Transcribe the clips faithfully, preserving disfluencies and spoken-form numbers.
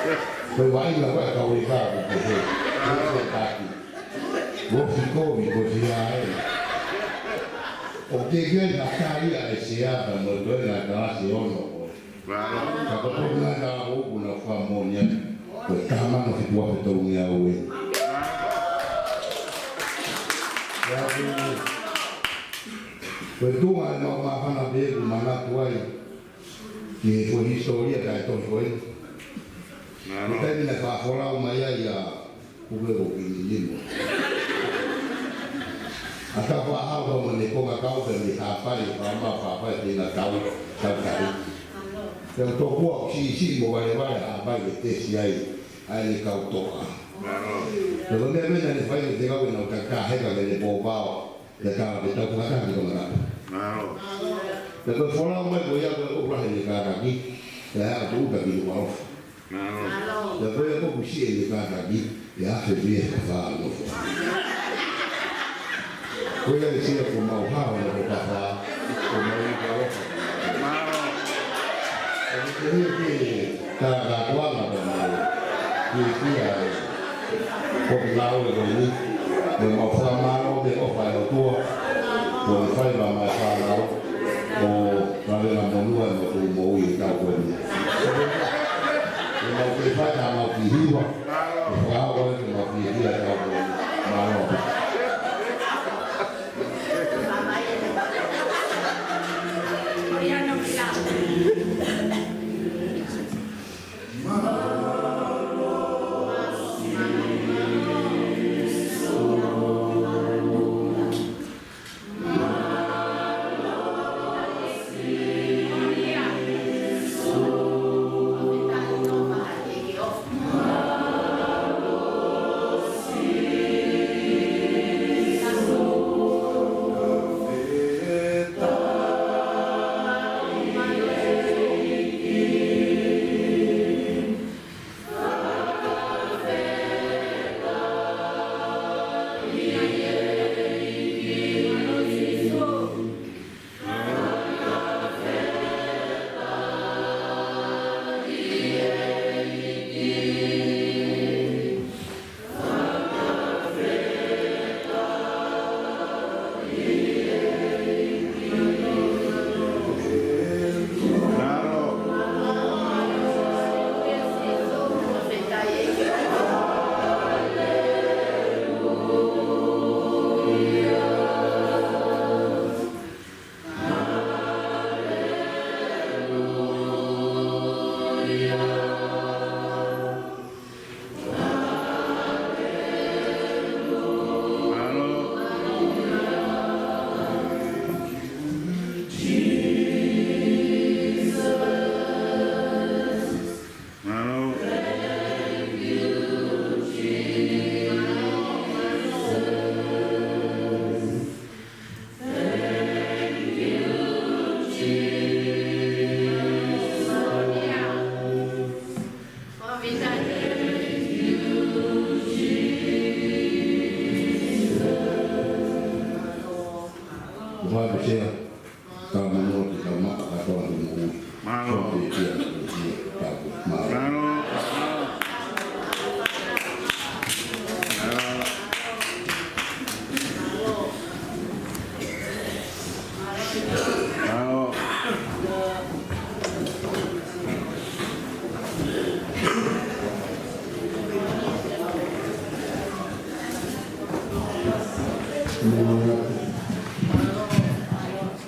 Ko e vaʻinga ko ē ʻa e kau leka ʻoku pehē. Ko e taki. Ko e fikovi ko e fia ē. ʻOku teʻeki ai ke tali ʻa e sea ka mo e toenga ʻa e kalasi ono ko ē. Ka ko e toenga ʻa e kalasi ono ʻoku na fakamoʻoni ai. Ko e taha mano fitu afe tolungeau ē. Ko e tuʻunga ʻemau māfana pē ʻeku manatu ai ki he ko e hisitōlia kae tohi ko ē. Ko e taimi naʻe fakafolau mai ai ʻa Kupe ko Kini Limo. ʻA e tau fakaʻau ko ē mo ʻene konga kau pē mei Haʻapai, fakamau Haʻapai pē na tau, tau tari. Pea tokua ʻoku siʻisiʻi mo valevale Haʻapai ke tesi ai, ʻa ʻene kau toka. Pea ko e meʻa pē naʻa ne fai ke te kau ke nau takitaha heka ke ne pōpao. Pea tala pē tau fakataha ki Tongatapu. Pea ko e folau mai ko ia ko e ʻoku lahi ʻene kātaki, pea ʻa ʻoku uta ki Nukuʻalofa. Pea ko ia ko ʻoku siʻi ʻene kātaki, pea afe pē ʻe fā nofo. Ko ia ʻe sia ko mau hao na ko kafā, ko mau Nukuʻalofa. Pea ko e hiki Ka ka kuanga ko eni, ki ki ai. Ko ki lau e ko eni, mo mau fakamālō ki he ʻofa ʻa e ʻOtua, ko e fai mai ʻa e fānau, ʻo kaveinga monū ʻa e motuʻa moʻui ʻi he taʻu ko eni. Ko mau ke fai ka mau ki hiva, ko fakahoko e ke mau ki hiva taʻu ko eni. Mālō. Mālō.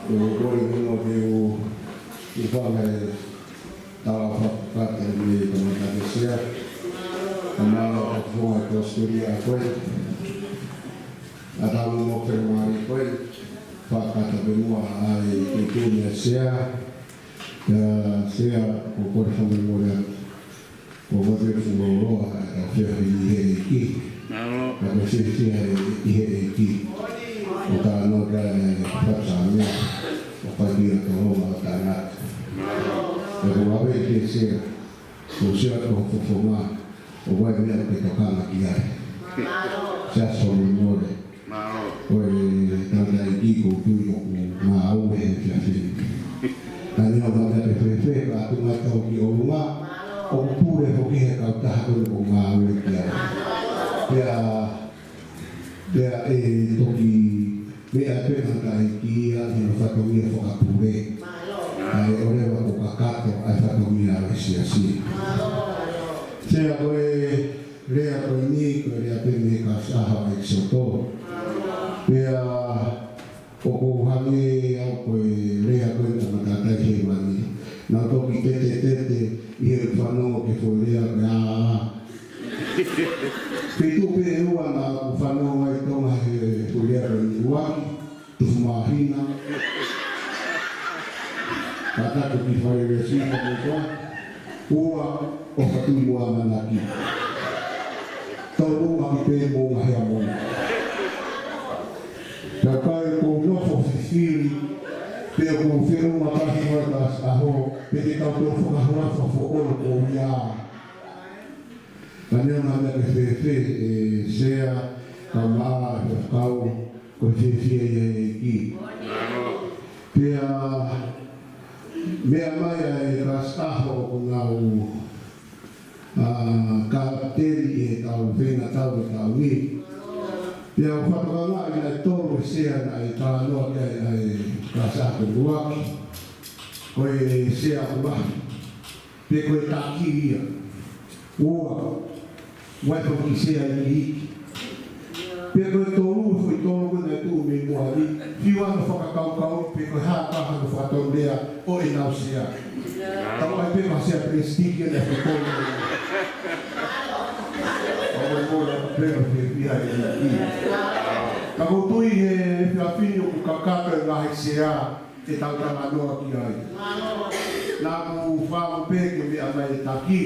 Ko e kole muʻa ke u, u fanga e tala fakakata mei Tongatapu ʻi he sea. Ka mālō ʻa e fakafofonga ki ʻAositelēlia ko ē. ʻA e tala mo Felumalie ko ē. Fakakata pē muʻa ʻa e tuʻutuʻuni ʻa e sea. Ka sea ko e kole fakamolemole atu. Ko e kote fuoloa ʻa e kau fia hili he ʻEiki. Mālō. Ka ko e fia hili he ʻEiki. ʻO ka no ka e fata me. ʻO ka kia ka homa ʻo ka na. Mālō. Ka ko e ʻave ke sea. Ko sea ko e fofonga. ʻO wai mea ke tokanga ki ai. Mālō. Sea fakamolemole. Mālō. Ko e tangataʻeiki ʻoku ou tui ʻoku ngāue he efiafi ni. Ka neongo naʻe fēfē ka tuʻu mai kau ki ʻolunga, ʻoku pule foki he kau Meʻa pē ʻa e ʻEiki ia ʻi hono fatongia fakapule. ʻA e ʻoleva kuo kakato ʻa e fatongia ʻo e siasi. Sea, ko e lea ko eni, ko e lea pē mei he Kalaisi ʻAho ʻo ʻEkisoto. Pea ʻoku ou hangē au ko e lea ko eni ʻa e tangata ʻi hēvani. Naʻa ku toki tetetete ʻi he fanongo ki he foʻi lea ko e ʻā. Feituʻu pē ʻe ua naʻa ku fanongo ai ʻi Tonga he foʻi lea ko eni: ʻUluaki, tufu māhina. Kātaki ki fale lesi ka mo koa. Ua, ʻofa tui mo ʻamanaki. Tolu, ʻaki pē mo ngaahi ʻamanaki. Ka ʻoku ou nofo fifili, pe ʻoku ou feʻunga pasi mo e Kalaisi ʻAho, pe te tau tō fakahola fakafoʻou ko ia. Ka neongo naʻe fēfē ʻa e sea, ka maʻa e fakau, ko e fiefia ia ʻa e ʻEiki. Pea meʻa mai ʻa e Kalaisi ʻAho ʻoku nau, ʻa, kapiteni ʻi heʻetau feingatau ʻi he taʻu ni. Pea u fakatokangaʻi naʻe tolu e sea naʻe talanoa ki ai ʻa e Kalaisi ʻAho. ʻUluaki, ko e sea ʻoku lahi, pe ko e taki ia. Ua, ʻoku ʻikai ke ʻi ai ha sea iiki. Pea ko e tolu, foʻi tolu ko ē naʻe tuʻu mei muʻa ni, fiu hano fakakaukau pe ko e hā ka hano fakatonulea ʻo ʻenau sea. Tau ʻai pē ha sea pelesitiki ʻe naʻe fekoi. ʻO e mola pē ʻo e fiefia ʻa e ʻEiki. Ka ʻoku ou tui he efiafi ni ʻoku kakato e ngaahi sea ʻe tau talanoa ki ai. Naʻa ku fakaʻamu pē ke meʻa mai e taki.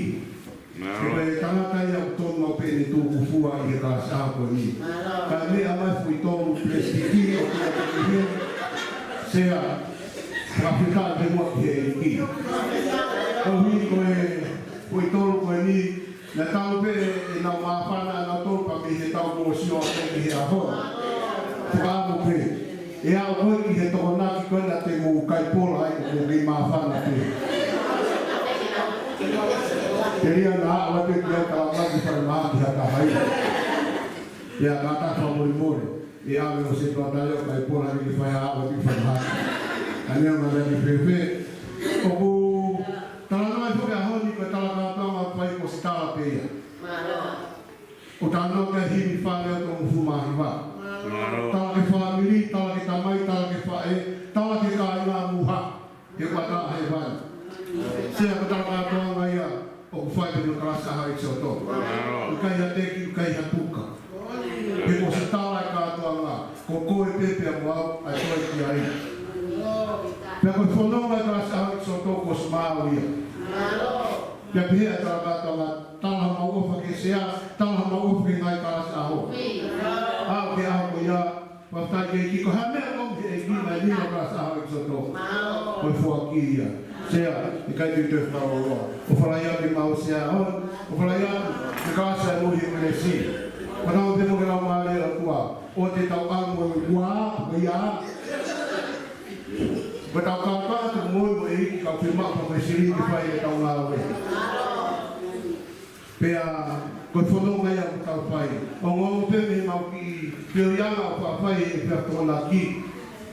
Ko e tangata ia ʻoku tonu au pē ʻene tuku fua ʻi he Kalaisi ʻAho ko eni. Ka meʻa mai foʻi tolu pelesitiki ʻo tuku ki he sea. Fakafetaʻi pē muʻa ki he ʻEiki. Koeʻuhi ko e foʻi tolu ko eni, naʻe tau pē ʻenau māfana ʻanautolu pea mei he tau mōsio pē ki he ʻaho. Fakaʻamu pē. ʻE aʻu koe ki he Tokonaki ko ē naʻa te mou kai pola ai, ʻoku mou kei māfana pē. Telia naʻa aʻu atu ki ai, talamai ke fai mahaki ha taha ia. Pea kātaki fakamolemole, ʻe ʻave ʻo se tuatale ʻo kai pola ni ke fai ha aʻu atu ke fai mahaki. Ka neongo naʻe fēfē, ʻoku talanoa foki he ʻaho ni ko e tala kātoanga ʻoku fai ko Sitala pē ia. ʻO talanoa ki he himi fale ʻo Tongofulu mā Hiva. Mālō. Tala ki he fāmili, tala ki he tamai, tala ki he faʻē, tala ki he kāinga muʻa, he ʻoku ʻatā he vai. Sea, ko e tala kātoanga ia ʻoku fai pē ʻi he Kalaisi ʻAho ʻEkisoto. Mālō. ʻIkai ha teki, ʻikai ha tuka. He ko Sitala e kātoanga, ko koe pē pea mo au, ʻa e toe ki ai. Pea ko e fononga ʻi he Kalaisi ʻAho ʻEkisoto, ko Simao ia. Pea pehē ʻa e tala kātoanga, tala homau ʻofa ki he sea, tala homau ʻofa ki he ngaahi Kalaisi ʻAho. ʻAʻu ki he ʻaho ko ia, fakafetaʻi ki he ʻEiki, ko e hā e meʻa ʻoku ʻomi ʻe he ʻEiki mai nima Kalaisi ʻAho ʻEkisoto. Ko e foaki ia. Sea, ʻikai te u toe fakalōloa. ʻOfa lahi atu ki he mau sea ʻaho ni, ʻofa lahi atu, ke kau sea mo e kelesi. Ko e tau te mo ke lau mālie ʻOtua, ʻoua te tau ʻalu mo e ua, ko ia. Ko e tau kātoa atu mo e ʻEiki, kau fiemaʻu pē mo e silini ke fai ʻetau ngāue. Pea ko e fononga ia ʻoku tau fai. Ongoongo pē mei heʻemau kiʻi feohiʻanga ʻoku faʻa fai ʻe he Tokonaki,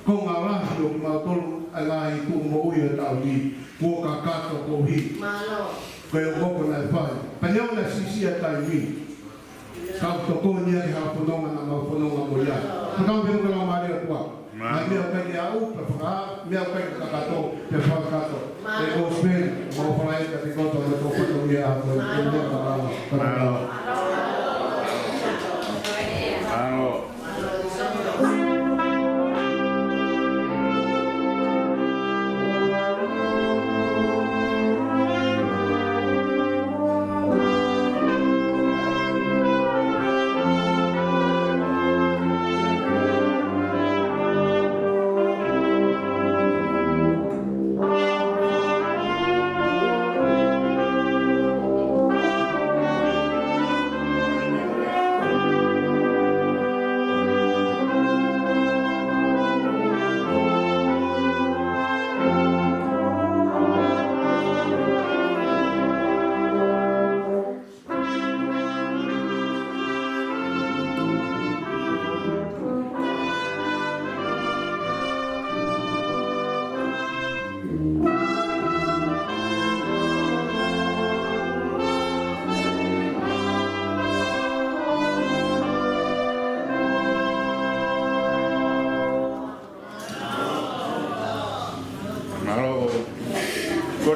ko e ngaahi lahi ʻo kimautolu ʻa e ngaahi tuʻu moʻui ʻo e taʻu ni, kuo kakato koeʻuhi ko e ongoongo naʻe fai. Pea neongo naʻe siʻisiʻi ʻa e taimi, ka ʻoku tokoni ia ki he fononga naʻa mau fononga mo ia. Ko e tau pē mo ke lau mālie ʻOtua. Mālō. Meʻa ʻoku ʻikai ke aʻu, pea faka-, meʻa ʻoku ʻikai ke kakato, pea fakakakato. Mālō. Pea ko Speni, mau fala e ka te koto, me tō pato mia a ko, ko mia ka lama. Mālō. Mālō.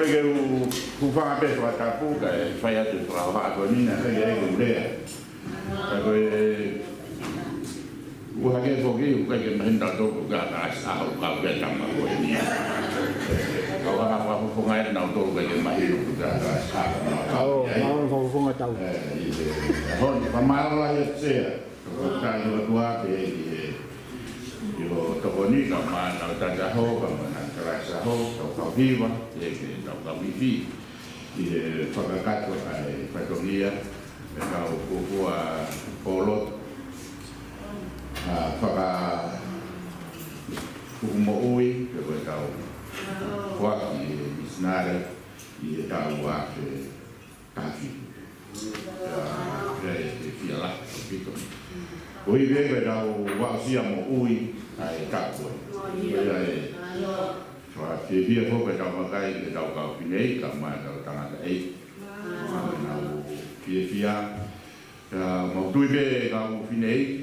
Ke u hūfanga pē he fakatapu kae fai atu e fakahohaʻa ko eni naʻe ʻikai ke u lea. Ka ko e ʻuhinga foki, ʻoku ʻikai ke mahino ʻe kitautolu ko e kalasi ʻaho ʻoku kau ki ai e tama ko eni. Ka ʻoku ou fakafofongaʻi ʻe kinautolu ʻoku ʻikai ke mahino ko e kalasi ʻaho ʻoku nau kau ki ai. ʻAho, ʻaho fakafofonga tau. ʻE, ʻi he, ʻaho ni, fakamālō lahi atu Sea. Tau fakafetaʻi ki he ʻOtua pea ki he, ki hoʻo tokoni, kae ʻumaʻā ʻetau tataʻo, kae ʻumaʻā e kalasi ʻaho, tau kau hiva, pea ki heʻetau kau fiefia ʻi he fakakakato ʻa e fatongia, ʻetau fuofua pōlotu, ʻa, fakafoʻou moʻui, pea ko ʻetau foaki e misinale ʻi he taʻu ua afe taha fitu. ʻIa, ʻia, ʻe, ʻe fiefia lahi ʻaupito. Ko e ʻuhi pē ko ʻetau aʻusia moʻui ʻa e taʻu ko eni. ʻIa, ʻe, fakafiefia foki ʻetau vakai ki heʻetau kau fineʻeiki kae ʻumaʻā ʻetau tangataʻeiki. Mau fiefia. ʻIa, mau tui pē kau fineʻeiki,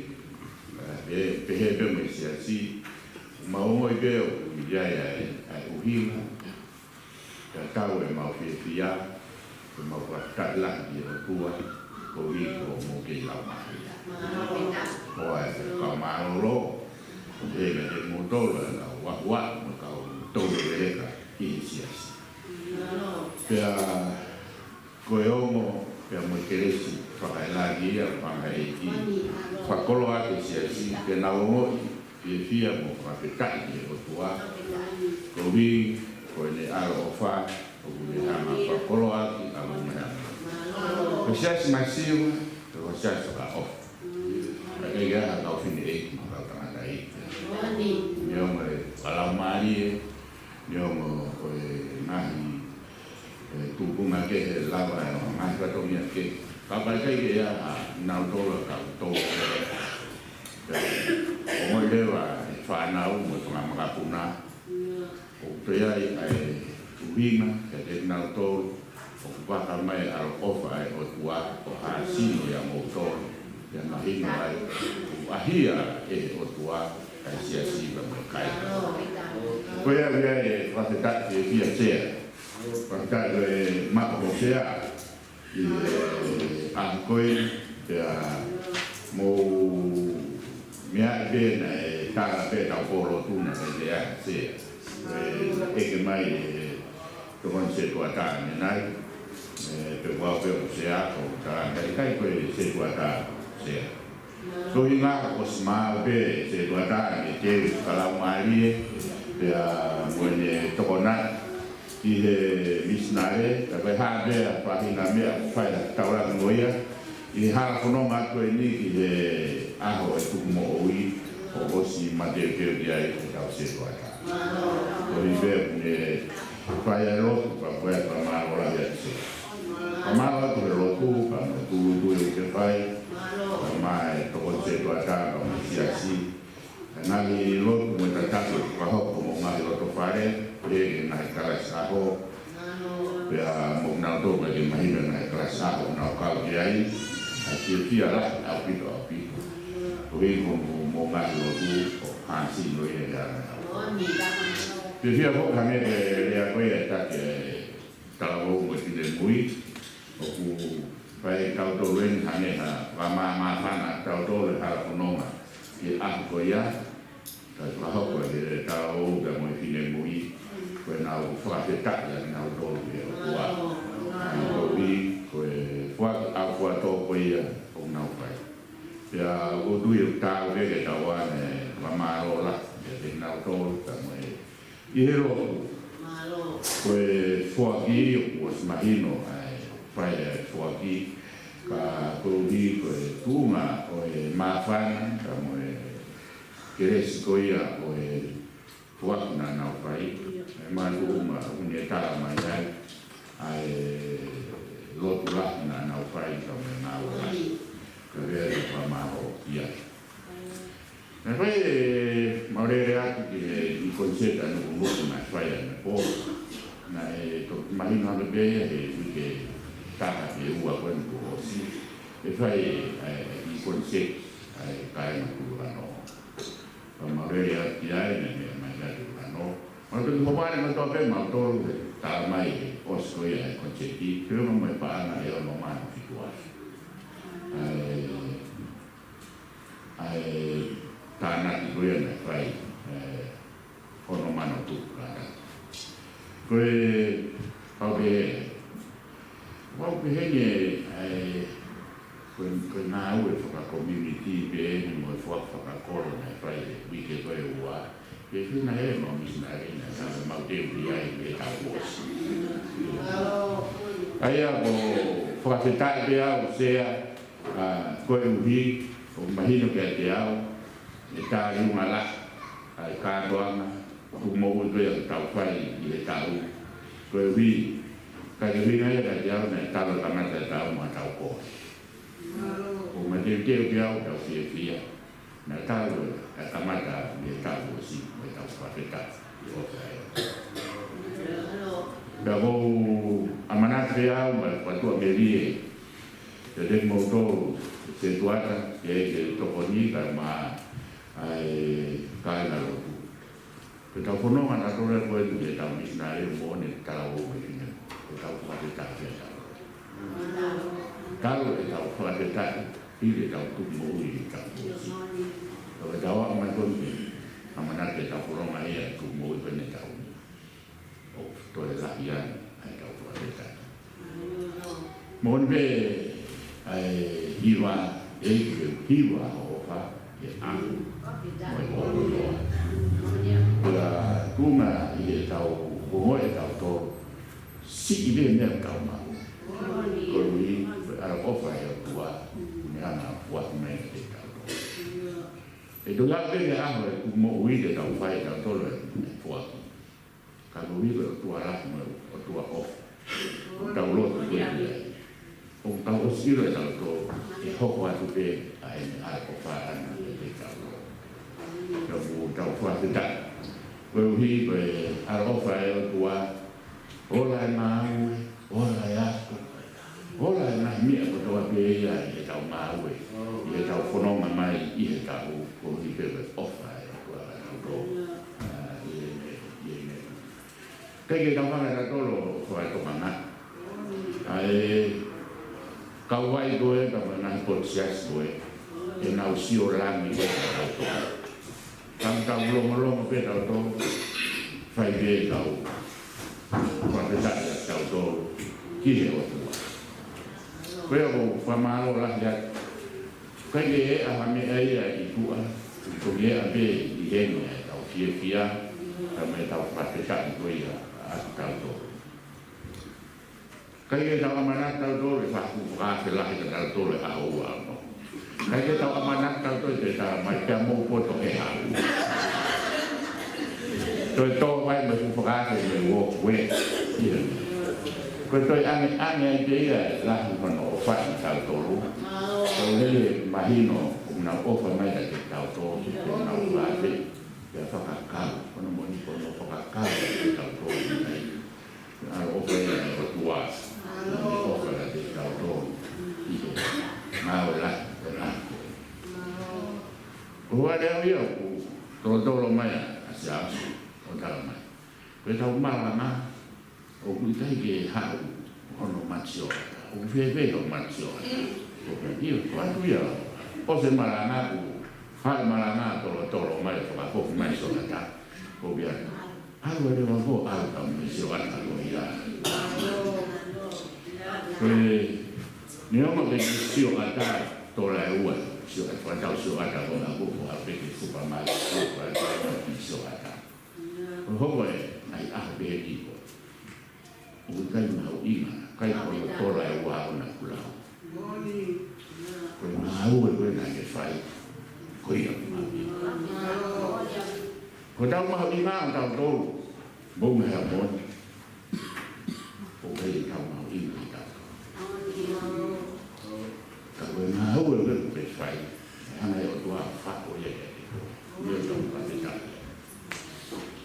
ʻe, pehē pē mo e siasi. Mau ongoʻi pē ʻoku ʻi ai ʻa e, ʻa e ʻuhinga. Pea tau ʻemau fiefia, ʻemau fakafetaʻi lahi ki he ʻOtua, koeʻuhi ko hoʻomou kei laumālie. Ko e fakamālōlō, ʻoku ʻikai ke mou tolo ʻa e kau uaua, mo e kau tolo leleka ʻi he siasi. Pea ko e ongo, pea mo e kelesi fakaelāngia ʻa e ʻEiki, fakakoloa ki he siasi, ke nau ongoʻi fiefia mo fakafetaʻi ki he ʻOtua, koeʻuhi ko ʻene ʻaloʻofa, ʻoku ne hanga fakakoloa ki ʻa e meʻa. Ko e siasi masiva, ko e siasi fakaʻofa. ʻIkai ke ʻi ai ha kau fineʻeiki mo ha kau tangataʻeiki. Neongo e fakalaumālie, neongo ko e ngaahi, ʻe, tūkunga kehe, lava ʻo e ngaahi fatongia kehe. Ka ʻoku ʻikai ke ʻi ai ha kinautolu ʻa e kau tō. Pea ongoʻi leva ʻe he fānau mo e fanga makapuna ʻoku toe ʻi ai ʻa e ʻuhinga kiate kinautolu, ʻoku vaka mai ʻa e ʻaloʻofa ʻa e ʻOtua ʻo hāsino ʻia moutolu, pea mahino ai ʻoku ʻahia ʻe he ʻOtua ʻa e siasi pea mo e kakai. Ko ia ia e fakafetaʻi fiefia Sea. Fakafetaʻi ko e maʻu ko Sea ʻi he ʻaho ko eni, pea mou meaʻi pē naʻe tala pē ʻetau pōlotu naʻe ʻikai ke ʻi ai ha Sea. ʻE, ʻeke mai ʻe he tokoni setuata ʻanenai, ʻe, pe ko au pē ʻoku Sea, ʻoku ou tala ange ʻikai ko e setuata Sea. Ko e ʻuhinga ʻoku ʻosi maʻu pē setuata ʻanenai, ke fakalaumālie, pea mo ʻene tokonaki ʻi he misinale, ka ko e hā pē ha faʻahinga meʻa ʻoku fai ʻa e taulanga mo ia, ʻi he hala fononga ko eni ki he ʻaho ʻo e tukumoʻui, ʻoku ʻosi mateuteu ki ai ʻetau setuata. Ko e ʻuhi pē ʻoku ne fai ʻa e lotu, pea ko e fakamālō lahi atu Sea. Fakamālō atu he lotu, pea mo e tūʻulutui ʻoku ke fai, pea mo e tokoni setuata, pea mo e siasi. Ngaahi lotu mo e tataki ʻoku fakahoko mo e ngaahi loto fale, pea ki he ngaahi kalasi ʻaho. Pea mo kinautolu ʻoku ʻikai ke mahino e ngaahi kalasi ʻaho ʻoku nau kau ki ai, ʻa e fiefia lahi ʻaupito, ʻaupito. Koeʻuhi ko hoʻomou ngaahi lotu ʻoku hāsino ia ʻi he ʻaho ni. Fiefia foki hangē ko e lea ko ia ʻa e taki ʻa e talavou mo e finemui, ʻoku fai ʻe kitautolu eni hangē ha fakamāmāfana ʻa kitautolu he hala fononga ki he ʻaho ko ia, kae fakahoko ʻe he talavou pea mo e finemui, ko ʻenau fakafetaʻi ʻa kinautolu ki he ʻOtua. Koeʻuhi ko e foaki ʻaufuatō ko ia ʻoku nau fai. Pea ʻoku ou tui ʻoku taau pē ke tau ʻoange e fakamālō lahi kiate kinautolu pea mo e ʻi he lotu. Ko e foaki ʻoku ʻosi mahino ʻa e fai ʻa e foaki, ka koeʻuhi ko e tuʻunga ʻo e māfana, ka mo e kelesi ko ia ʻo e foaki naʻa nau fai, ʻa e mātuʻunga ʻoku ne tala mai ai ʻa e lotu lahi naʻa nau fai, ka mo e ngāue lahi. Ka pea te fakamālō ia. Naʻe fai ʻemau lele atu ki he ʻi koniseti ʻa Nukunuku naʻe fai ʻanepō. Naʻe toki mahino hake pē ia he uike taha pe ua ko eni kuo ʻosi. ʻE fai ʻa e ʻi koniseti ʻa e kāinga Tuʻi Vano. Pea mau lele atu ki ai, naʻe meʻa mai ʻa Tuʻi Vano. Mau toki hopo atu mo toa pē mautolu he talamai ʻosi ko ia e koniseiti, pea mo e paʻanga ʻe ono mano fitu afe. ʻA e, ʻa e tānaki ko ia naʻe fai, ʻe, ono mano tupu kātaki. Ko e, pau pē, pau pē heni, ʻa e, ko e, ko e ngāue fakakomiunitī pē eni mo e faka-, fakakolo naʻe fai he uike ko ē ua. Ke fina he mo misinale naʻe talamai te u ʻi ai he taʻu kuo ʻosi. ʻA ia ʻoku fakafetaʻi pē au Sea, ʻa, koeʻuhi ʻoku mahino kiate au e taliunga lahi ʻa e kātoanga tuʻumoʻui ko ia ʻoku tau fai ʻi he taʻu. Koeʻuhi, ka ke fina ia kiate au naʻe talu e kamata e taʻu mo e taʻu ko ē. ʻOku mateuteu pē au, tau fiefia. Naʻe talu e kamata ʻi he taʻu kuo ʻosi, mo e tau fakafetaʻi ʻi he ʻofa ē. Pea ʻoku ou ʻamanaki pē au mo e fakatua melie, te te mou tō, te tuata, ke, ke tokoni ka ma, ʻa e, kāinga lotu. Ke tau fononga naʻa tole ko eni ke tau misinale mo ne tau o me kine. Ke tau fakafetaʻi ke tau. Tau ke tau fakafetaʻi, ʻi ke tau tuʻumoʻui ʻi he taʻu kuo ʻosi. Ka ke tau aʻu mai ko eni, ʻamanaki ke tau fononga ia tuʻumoʻui ko eni taʻu ni. ʻOku toe lahi ange ʻa e tau fakafetaʻi. Moʻoni pē ʻa e hiva, ʻe ʻi he hiva ʻo ʻofa, ʻe ʻalu, mo e ʻofa ʻo ʻofa. Pea tuʻunga ʻi he tau, ko e tau tō, siʻi pē meʻa tau maʻu. Koeʻuhi, ko e ʻaloʻofa ʻa e ʻOtua, ʻoku ne hanga ʻo foaki mai kiate kitautolu. ʻE tau lau pē he ʻaho ʻe tuʻumoʻui te tau fai tautolu e foaki. Ka ko e ʻOtua lahi mo e ʻOtua ʻofa. ʻOku tau lotu ko ia. ʻOku tau ʻosi ʻilo ʻe tautolu ʻe hoko atu pē ʻa ʻene ʻaloʻofa ʻana kiate kitautolu. Ka ʻoku tau fakafetaʻi. Koeʻuhi ko e ʻaloʻofa ʻa e ʻOtua, ola e ngāue, ola e ako, ola e ngaahi meʻa kotoa pē ia ʻi he tau ngāue, ʻi he tau fononga mai ʻi he taʻu, koeʻuhi pē ko e ʻofa ʻa e ʻOtua kiate kitautolu. ʻA, ʻi heʻene, ʻi heʻene. ʻIkai ke tau hanga ʻe tautolu ʻo fakatokangaʻi ʻa e kau ai ko ē, ka mo e ngaahi potu siasi ko ē, ʻenau sio langi ko ē kiate kitautolu. Ka tau longolongo pē tautolu, fai pē tau fakafetaʻi ʻa tautolu ki he ʻOtua. Ko ia ʻoku ou fakamālō lahi atu. ʻIkai ke ʻi ai ha meʻa ia ʻi tuʻa, ʻoku toki ʻi ai pē ʻi heni ʻa e tau fiefia, ka mo e tau fakafetaʻi ko ia ʻa tautolu. ʻIkai ke tau ʻamanaki tautolu ʻe fakafuʻu fakaafe lahi kia tautolu he ʻaho ua ono. ʻIkai ke tau ʻamanaki tautolu te tau mai pea mou poto he ʻaho ua. Toe tō mai mo e fuʻu fakaafe mo e uo ue. Ia. Ko e toe ʻange, ʻange ai pē ia e lahi hono ʻofa ʻiate tautolu. Tau lele mahino ʻoku nau ʻofa mai kiate tautolu, ʻoku nau fakaafe. Pea fakakau, ko hono moʻoni ko hono fakakau kiate tautolu mai. ʻAloʻofa ia ʻa e ʻOtua, ʻoku ne ʻofa kiate kitautolu ʻi he ngāue lahi ko ena. Ko e ʻuhinga ia ʻoku tolotolo mai ʻa Siaosi ʻo tala mai. Ko e tau malanga, ʻoku ʻikai ke haʻu hono mati sioʻata. ʻOku fēfē hoʻo mati sioʻata? Ko e pehē, ko atu ia. ʻOsi e malanga ʻoku haʻu e malanga tolotolo mai, fakafoki mai sioʻata. Ko e pehē, ʻalu ʻa e leva ko, ʻalu ka mo e sioʻata ko ia. Ko e, neongo ke sioʻata tola e ua, sioʻata, fakatau sioʻata ko ena ko, ko ʻalu pē ki he supermarket, ko ʻalu pē ki he sioʻata. Ko e hoko e ngaahi ʻaho pehē ni ko, ʻoku ʻikai mahuʻinga, ʻikai ko e tola e ua ʻoku nau lau. Ko e ngāue ko ē naʻa ke fai, ko ia ʻoku mahuʻinga. Ko e tau mahuʻinga ʻa tautolu, mou meʻa moʻoni. ʻOku ʻikai ke tau mahuʻinga ʻa tautolu. Ka ko e ngāue ko ē ʻoku ke fai, ʻe hanga ʻe he ʻOtua ʻo fai ko ia kiate koe. Ia tau fakafetaʻi.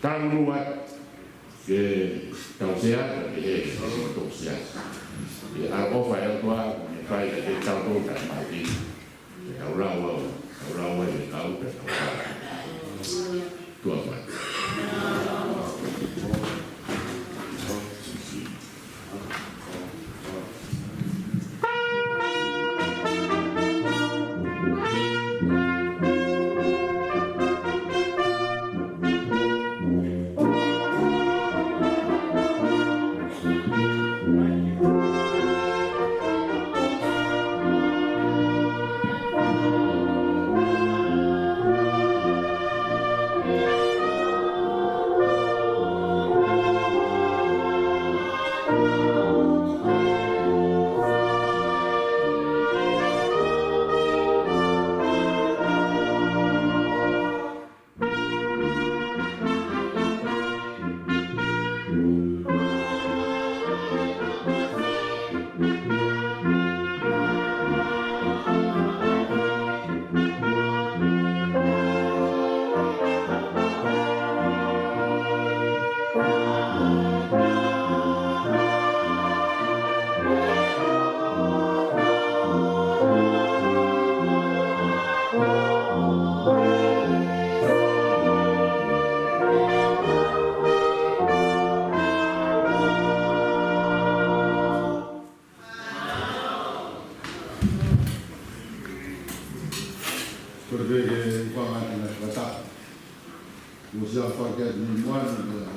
Tau nua ke tau sea, ke he, ke he tau sea. Ke ʻaloʻofa ʻa e ʻOtua, ne fai kiate kitautolu tau mahuʻinga. Ke tau lau au, tau lau ai e kau, ke tau lau. Tuʻa ʻofa. Ke fanga tina fata. Mo sia fake atu ni muana ia.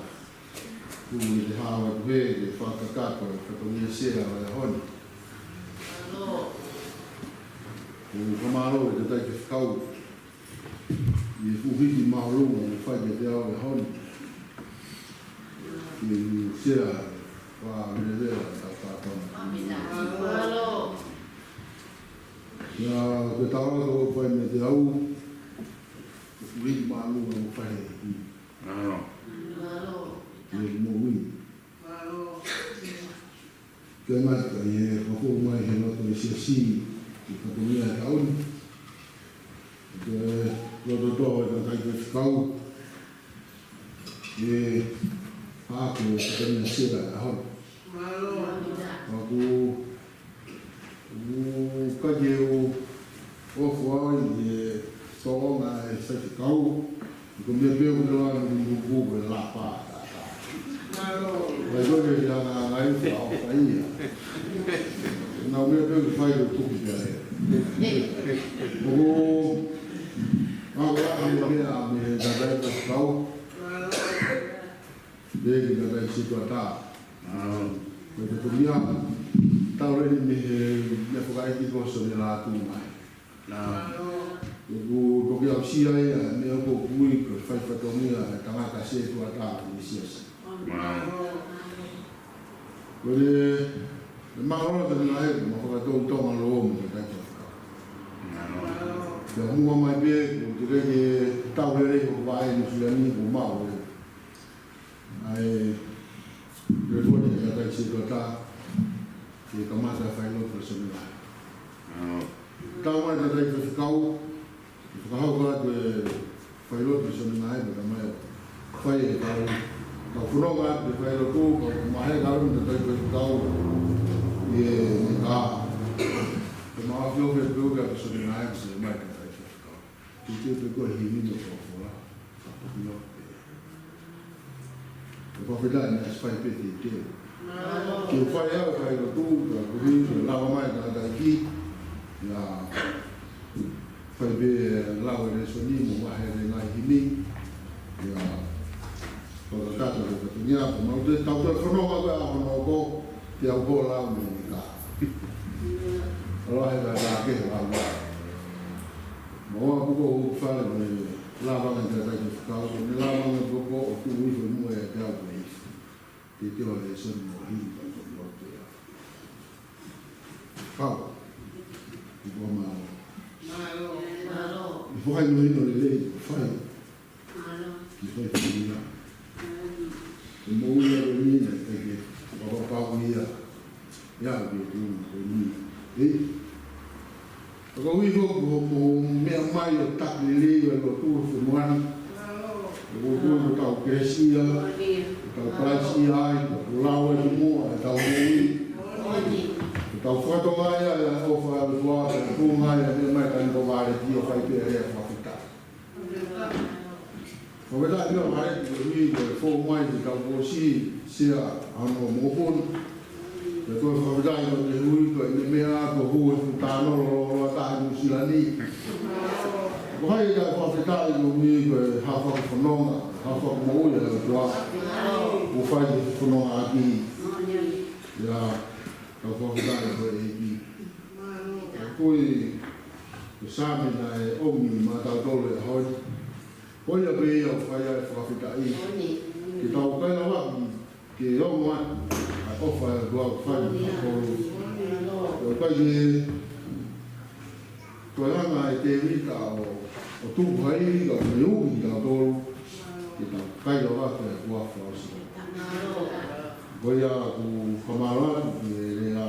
Ku ni te hawa tu he ke fakakakato e fatongia sea o e honi. Ku kamalo e tatai ke fakau. Ia ku hiki malu mo fai ke te au e honi. Ke ni sea wa mele ta ta ta. Ia ke tawa ko fai me te au. Ui malu mo fai. Mālō. Ia mo ui. Mālō. Ke ngata ia ko mai he loto e siasi. Ke ka ko ia taun. Ke loto to e ka kai ke kau. Ke hake e ka kai na sera a hau. Mālō. Aku ʻOku ʻikai ke u ʻofa au ʻi he tōʻonga e faifekau. Ko e meʻa pē ʻoku te lava ni kuku e lapa. Vai ko ke te anga ngai fa o faia. Nau meʻa pē ʻoku fai ko tuki pē ai. ʻOku ngā ua ʻa me meʻa me he tatai faifekau. Leki na tai situa ta. Ko e tuku ia. Tau leni me he, me fakaʻeiki ko so me la tu mai. Ko toki au sia ia, me ko kui ko fai fatongia, tangata situa ta, ni siasi. Ko le, le mahalo te na e, ma fakatou tonga lo mo te tai. Ia mua mai pē, ko te ke tau lele ko vae ni sia ni ko mau le. ʻAi, le fone e tatai situa ta, ke kamata fai lotu le soni mai. Tau mai tatai faifekau, fakahau ka te fai lotu le soni mai, ka mai fai e kau, kau fononga te fai lotu, kau mahe kau tatai faifekau, e ni ka, ke maafio ke peu ka te soni mai, se mai tatai faifekau. Ke te pe ko hini no folofola. Io. Ko e fakafetaʻi naʻe fai pē te te. Ke fai au, fai lotu, ka kuhi, ke lava mai ka taiki. Ia, fai pē lau e lēsoni, mo vahe le ngaahi himi. Ia, fakakakato le fatongia, ko mau te tau te fononga ko e ʻaho no ko, te au ko lau me ni ka. Aloha he ka ka ke lau. Mo ua kuko u fale mo e lava ngai tatai ke fakau, mo e lava ngai kuko o tu ui fo mo e te au ko i. Te te o le son mo hi pa ko mo te a. Kau. Kuko ma. Mālō, mālō. I fo hai no hino le lei, fai. Mālō. Ki fai fai ia. Mālō. E mo ia ko ni na, te ke, papa pau ia. Ia, ke tu, ko ni. Ei. Ka ui ko ko mo meʻa mai ʻo taki lelei ʻo e lotu ʻo Funuana. ʻOku ʻoku ko tau kelesi ia, ko tau kelesi ai, ko lau ai ki muʻa, ʻe tau moʻui. Ko tau fakatonga ia, ʻa e ʻofa ʻa e ʻOtua, ko e ʻuhinga ia, meʻa mai ka ni ko vale ki ʻo fai pē ʻa e fakafetaʻi. Fakafetaʻi pea mai ki he hui ko e fou mai ki he kau kosi, sia ano mokon. Pea ko e fakafetaʻi ko e hui ko e meʻa ko e hu e futa no lo lo lo tahi Nuʻu Sila ni. Ko hai ka fakafetaʻi ko e hui ko e hafa ko fononga, hafa ko moʻui e tua. Ko fai ki fononga aki. Ia, kau fakafetaʻi ko e ʻEiki. Ko e, ko e Sāme naʻe ʻomi maʻatautolu he ʻaho ni. Ko ia pē ia ʻoku fai ai e fakafetaʻi. Ke tau kai lava ki, ke ongo atu ʻa e ʻofa ʻa e ʻOtua ʻoku fai ʻi he kolo. ʻOku ʻikai ke toe hanga ʻe Tēvita ʻo, ʻo tuku ha ivi ka ʻoku ne ui kitautolu. Ke tau kai lava ki he ʻOtua fakaʻosi. Ko ia ʻoku kamala ki he lea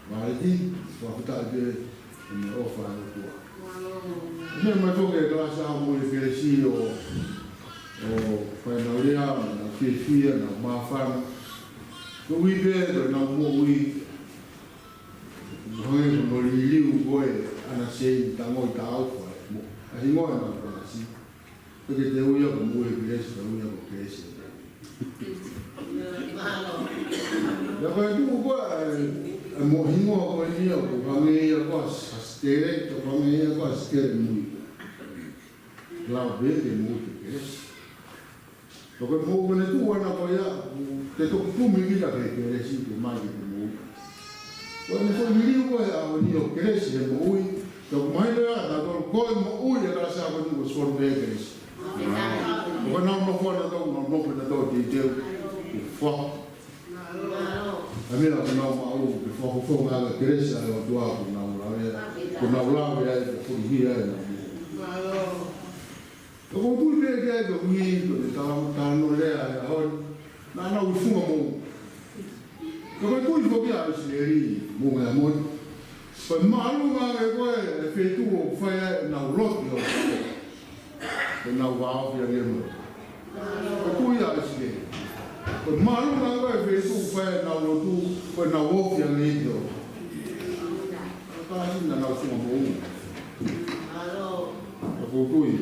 Mālō, fakafetaʻi pē ʻi he ʻofa ʻa e ʻOtua. Meʻa mai foki e kalasi ʻa mo e kelesi ʻo, ʻo fai nau lea, nau fiefia, nau māfana. Ko ui pē, ko nau moʻui. Hangē ko no liliu ko e ana sei tango i tau ko e mo. ʻA hingoa nau kalasi. Pea ke te ui ia ko mo e kelesi, ka ui ia ko kelesi. Ia ko e tuku ko e, e mo hingoa ko e nia, ko hangē ia ko a s-, a sikele, ko hangē ia ko a sikele mui. Lava pē ke moʻui he kelesi. Ko e moʻui ko eni tuʻu ʻana ko ia, te toki kumi kita ki he kelesi ke ʻomai ke te moʻui. Ko ʻene foʻi liliu ko ē ʻa e ʻaho ni ʻo kelesi he moʻui. Toki mahino ia, naʻa tau ko e moʻui ʻa e kalasi ko eni ko e solo pē kelesi. Ko ʻenau nofo ʻanautolu, nau nofo ʻanautolu teuteu. Ko e fua. ʻA e meʻa ʻoku nau maʻu, ko e fakafofonga ʻa e kelesi ʻa e ʻOtua ʻoku nau lave, ʻoku nau lave ai, ʻoku nau hia ai ʻenau moʻui. Ka ʻoku ou tui pē ki ai koeʻuhi ko e talanoa, talanoa lea ʻa e ʻaho ni, naʻa nau ʻi he funga moʻunga. Ka ʻoku ou tui foki ʻa ʻIsileli, moʻunga ʻi he moʻunga. Ko e māʻolunga ange ko ē ʻa e feituʻu ʻoku fai ai ʻenau lotu ʻo, ʻenau vāofi ange mo. Ko e tui ʻa ʻIsileli. Ko e māʻolunga ange ko ē ʻa e feituʻu ʻoku fai ai ʻenau lotu, ko ʻenau ofi ange ʻi he ʻOtua. Ka ʻoku ʻi ai naʻa nau funga moʻunga. Ka ʻoku ou tui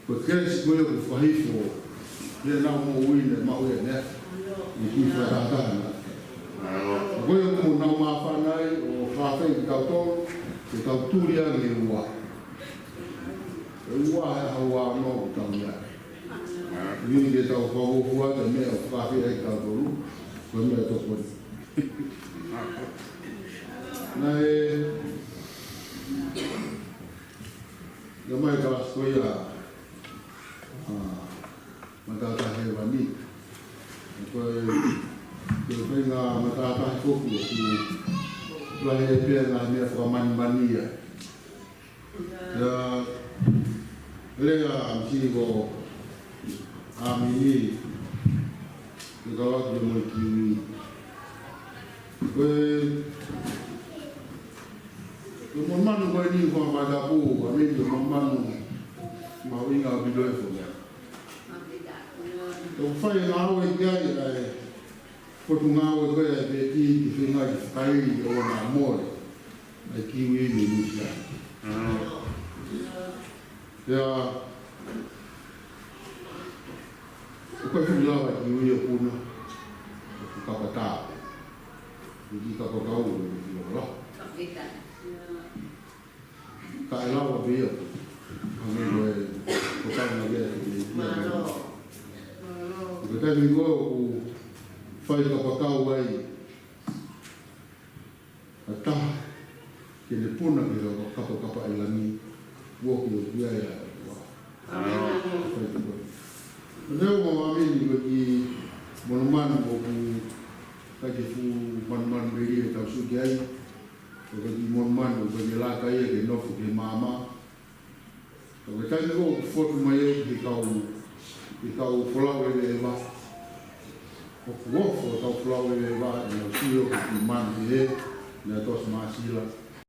ko e kelesi ko ia ʻoku fakahifo ʻi heʻenau moʻui ne maʻu ia ne. ʻI he kiʻi fakataha na. Ko ia ʻoku nau māfana ai ʻo fakafeʻao kitautolu, ke tau tuli ange ʻi he ua. ʻI he ua he ʻaho ua noa ʻoku tau ʻi ai. ʻI he ke tau fakafuofua ʻa e meʻa ʻoku fakafeʻao ai kitautolu, ko e meʻa tokoni. Naʻe, naʻe ʻomai ka sikoia, ʻa, matātahi hēvani. Ko e, ko e feinga matātahi foki ʻoku lahi ai pē ngaahi meʻa fakamanimani ia. Ia, lea ʻa e misi ko ʻAmini, ke kau atu mo e kiwi. Ko e, ko e monumanu ko eni ko e matātahi, ʻAmini, ko e monumanu mahuʻinga ʻaupito e fonua. ʻOku fai e ngāue ki ai ʻa e potungāue ko ē ʻa e Peti, ke feinga ke fakaili ʻo na mole ʻa e kiwi mei Nuʻusila. Pea, ʻoku ʻikai fuʻu lava e kiwi ʻo puna, ʻoku kapatā. ʻOku kapakau ʻo ʻikai fuʻu lava. Ka ʻe lava pē ia. Hangē ko e, ko e tangata ia ke te ia. Ko e taimi ko ē ʻoku fai kapakau ai ʻa taha, ke ne puna ki he kapakapa ʻi langi, ʻoku ʻoku ʻi ai ʻa e ʻOtua. Fai kapakau. Pea ʻoku ou ʻamanaki ko e kiʻi monumanu ʻoku ʻikai ke fuʻu monumanu melie ʻetau sio ki ai. Ko e kiʻi monumanu ʻoku ʻikai ke laka ia ke nofo ki he maama. Ka ko e taimi ko ē ʻoku fotu mai ai ki he kau, ki he kau folau ʻeveʻeva. ʻOku ofo e kau folau ʻeveʻeva ʻenau sio ki he kiʻi manu ʻi he, naʻe tosi māsila.